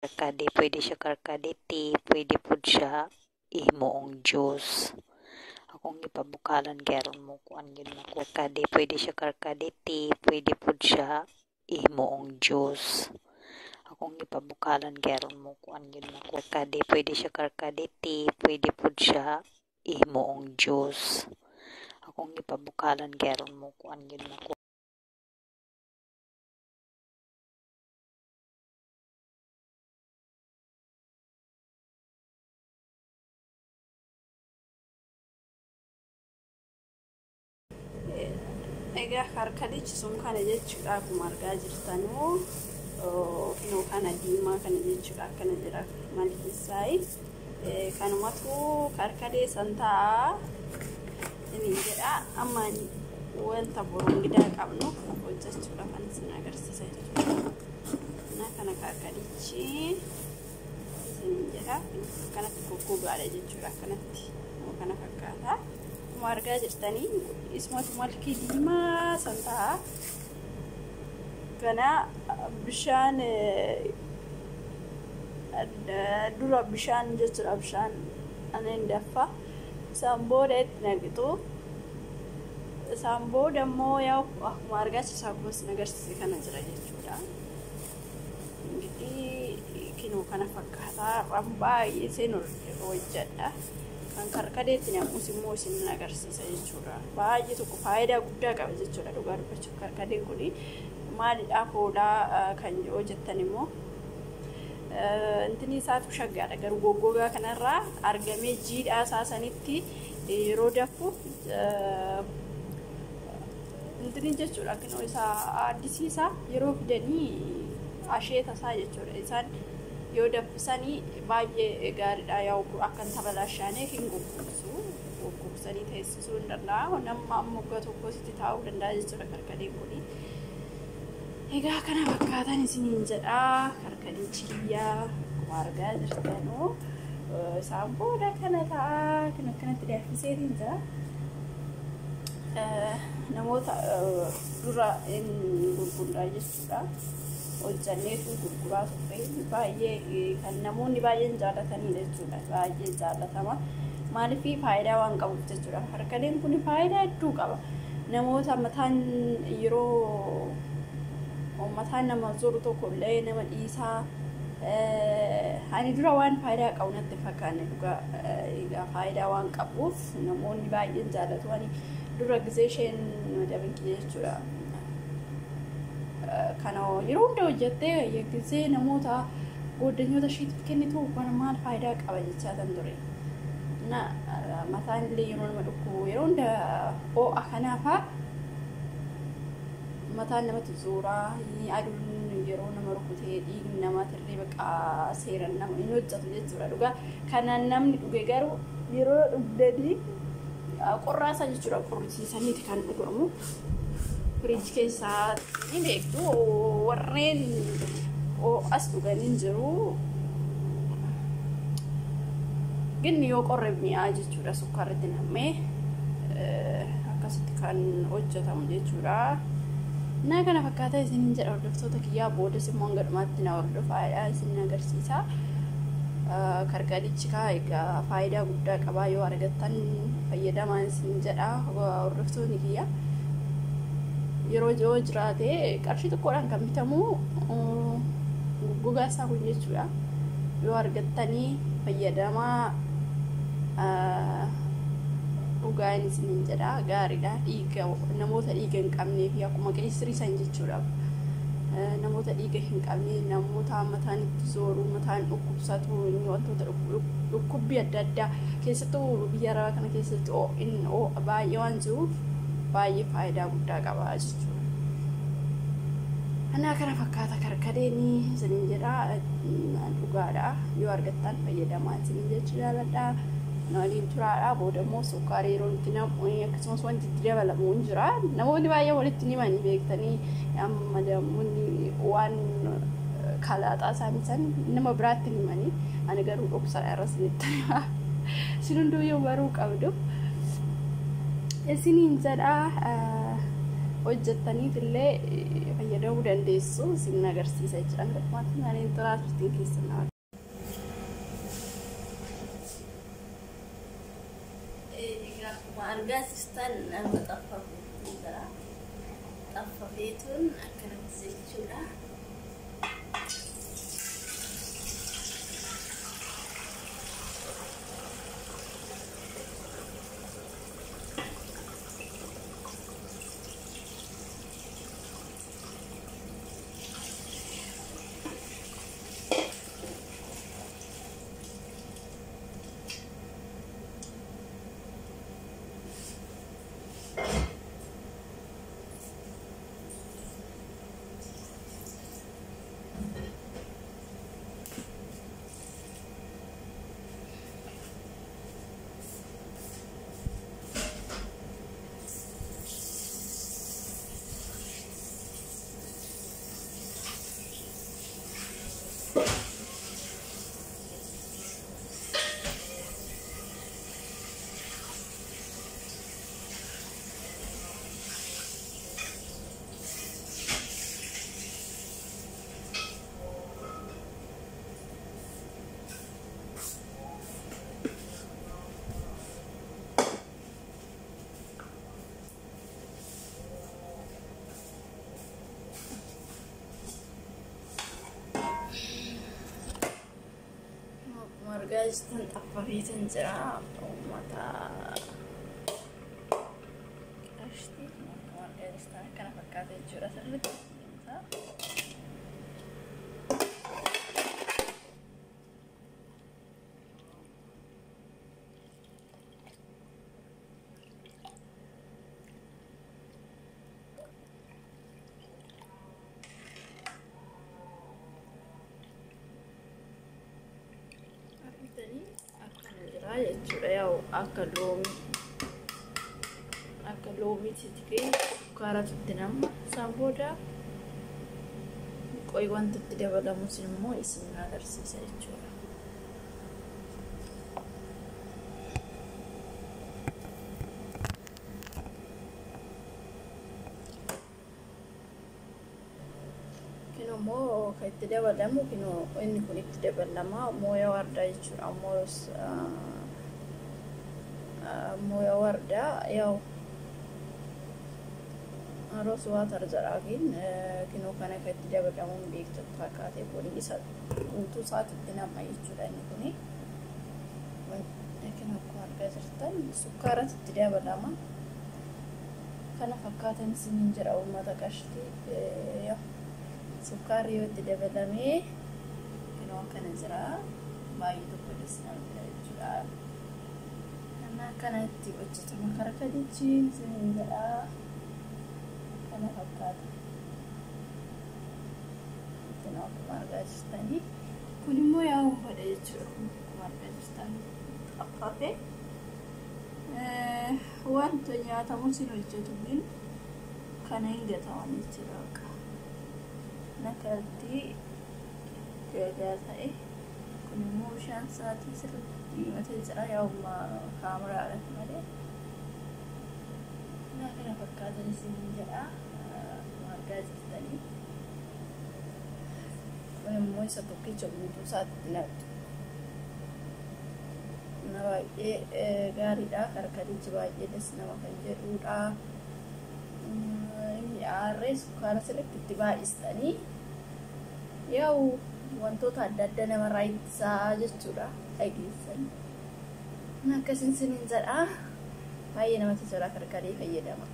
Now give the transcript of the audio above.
Karkade, pwede siya karkade tea, pwede pud siya himuong juice. Akong gipabukalan kay aron mo kuan gyud mo karkade, pwede siya karkade tea, pwede pud siya himuong juice. Akong gipabukalan kay aron mo kuan gyud mo karkade, pwede siya karkade tea, pwede pud siya himuong juice. Akong gipabukalan kay aron mo kuan gyud mo. Egaa karkadichi sun kana jechuudha, akkuma argaa jirtanuu kinoo kana diimaa kana jechuudha, akkana jira malkiisaayi. Kanumatu karkadee san ta'a inni jedha. Amma wanta borongidaa qabnu hojjechuudha kan isin agarsiisa jechuudha. Na kana karkadichi isin jedha, akkanatti goggogaadha jechuudha, akkanatti kana fakkaata. Akkuma argaa jirtanii isumatu malkii diimaa san ta'a. Kana bishaan dura bishaan jechuudha, bishaan anin daffa, isaan booda itti naqitu. Isaan booda immoo yaa akkuma argaa jirtan, akkuma isin agarsiise kana jira jechuudha. Ingitii kinoo kana fakkaataa baay'ee seen hojjedha. Kan karkadeetti namus immoo isin agarsiisa jechuudha. Baay'ee tokko faayidaa guddaa qaba jechuudha, dhugaa dubbachuuf. Karkadeen kun maalidhaaf oolaa kan hojjettan immoo, intini isaatu shaggaadha, garuu goggogaa kanarraa argamee jiidhaa isaa sanitti yeroo daffu intini jechuudha, kinoo isaa addisiisaa yeroo fidanii asheeta isaa jechuudha. Isaan yoo danfisanii baay'ee gaariidha. Yaa akka hin tabalaashaanee hin goggogsu, goggogsanii teessisuu hin danda'a. Nama amma waggaa tokkositti taa'uu danda'a jechuudha karkadeen kuni. Egaa kana fakkaatan isiniin jedha, karkadee chiyyaa akkuma argaa jirtanuu isaan booda kana ta'a, kan akkanatti danfiseetiin jira. Namoota dura hin gurgurraa jechuudha. Hojjanneetu gurguraa turre, baay'ee kan namoonni baay'een jaallatanidha jechuudha. Baay'ee jaallatama. Maaliif? Faayidaa waan qabuuf jechuudha. Karkadeen kun faayidaa hedduu qaba. Namoota mataan yeroo mataan nama zoru tokko illee nama dhiisaa. Ani dura waan faayidaa qabu natti fakkaanne, dhugaa. Egaa faayidaa waan qabuuf namoonni baay'een jaallatu. Ani dura gisee isheen madabinki jechuudha. Kana yeroo hunda hojjettee gisee namoota goddanyoota isheetiif kennitu, kana maal faayidaa qaba jechaa tan ture. Na mataan illee yeroo nama dhukkubu, yeroo hunda ho'a kanaafaa mataan namatti zuuraa, aduun yeroo nama rukutee dhiigni namaatillee baqa seeran nama hin hojjetu jechuudha, dhugaa. Kana namni dhuge garuu yeroo dhugdanii qorraasa jechuudha, qorrisiisaniiti kan dhugamu. Firiijii keessaa ni beektu, warreen as dhuganii jiru. Ginni yoo qorre mi'aa jechuudha, sukkaarratti nam'ee akkasitti kan hojjetamu jechuudha. Na kana fakkaata isiniin jedha, hordoftoota kiyyaa. Boodas immoo hanga dhumaatti na hordofaadha, isin agarsiisa. Karkadichi kaa egaa faayidaa guddaa qabaa, yoo argattan fayyadamaa isin jedha, hordoftoonni kiyya. Yeroo yoo jiraate qarshii xiqqoodhaan kan bitamu gogaa isaa kun jechuudha. Yoo argattanii fayyadamaa, dhugaan isiniin jedha, gaariidha. Dhiiga namoota dhiiga hin qabnee fi akkuma qeessirii san jechuudha. Namoota dhiiga hin qabne, namoota mataan itti zooru, mataan dhukkubsatu, wantoota dhukkubbii adda addaa, keessattuu biyya arabaa kana keessatti baay'ee waan jiruuf baay'ee faayidaa guddaa qaba jechuudha. Anaa kana fakkaata karkadeenii isiniin jedha, dhugaadha. Yoo argattan fayyadamaa isiniin jechuu jaaladha. Waliin turaadha. Booda immoo sukkaara yeroo itti nam'u, akkasumas wanti itti dabalamu hin jira. Namoonni baay'een walitti himanii beektanii, amma namoonni waan kalaaxaa isaanii san nama biraatti himanii, ani garuu dhoksaadha irra isinitti hima. Isin hunduu yoo baruu qabdu. Isiniin jedha. Hojjettaniif illee fayyadamuu dandeessu isin agarsiisa jechuudha. Hanga naannoo turaa turtiin keessan nama. Egaa akkuma argaa jirtan nama xaffafee jira. Xaffafeetuun akkanatti jechuudha. Argaa jirtan xaffafeetan jira uummata qashtii akkuma argaa jirtan akkana fakkaata jechuudha sirriitti. Akkana jira jechuudha. Yaa'u akka loomii akka loomiitti ta'e sukkaaratu itti nama isaan booda qoy wanti itti dabalamus immoo isin agarsiisa jechuudha. Kino immoo kan itti dabalamu kino inni kun itti dabalama mooya wardaa jechuudha. Mooya wardaa yaa'u roos waatar jedhaakin kinoo kana kan itti dabalamuun beektu fakkaate kuni isa guutuu isaatti itti nama jechuudha inni kuni. Kinoo akkuma argaa jirtan sukkaaratu itti dabalama. Kana fakkaatan isiniin jedha uummata qashtii. Sukkaarri yoo itti dabalamee kinoo akkana jira baay'ee tokko nama jira jechuudha. Kana akkanatti hojjetama karkadichi isiniin jedha. Kana fakkaata. Kinoo akkuma argaa jirtanii kun immoo yaa'u godha jechuudha. Akkuma argaa jirtan xaffafee wanta nyaatamu sin hojjetu kana hin gataman jechuudha. Akkanatti gagaa ta'e kun immoo bishaan isaatii sirriitti diimatee jira yaa'u kaameraadhaaf malee. Kana fakkaatan isiniin jedha akkuma argaa jirtanii. Kun immoo isa tokkicha guutuu isaatti naqxu. Na baay'ee gaariidha. Karkadichi baay'ee das nama kan jedhudha. Mi'aarree sukkaara sirriitti itti baay'istanii yaa'u wantoota adda addaa namarraa ittisaa jechuudha dhageessan. Akkasiin isiniin jedha. Baay'ee namatti tola karkaree fayyadama.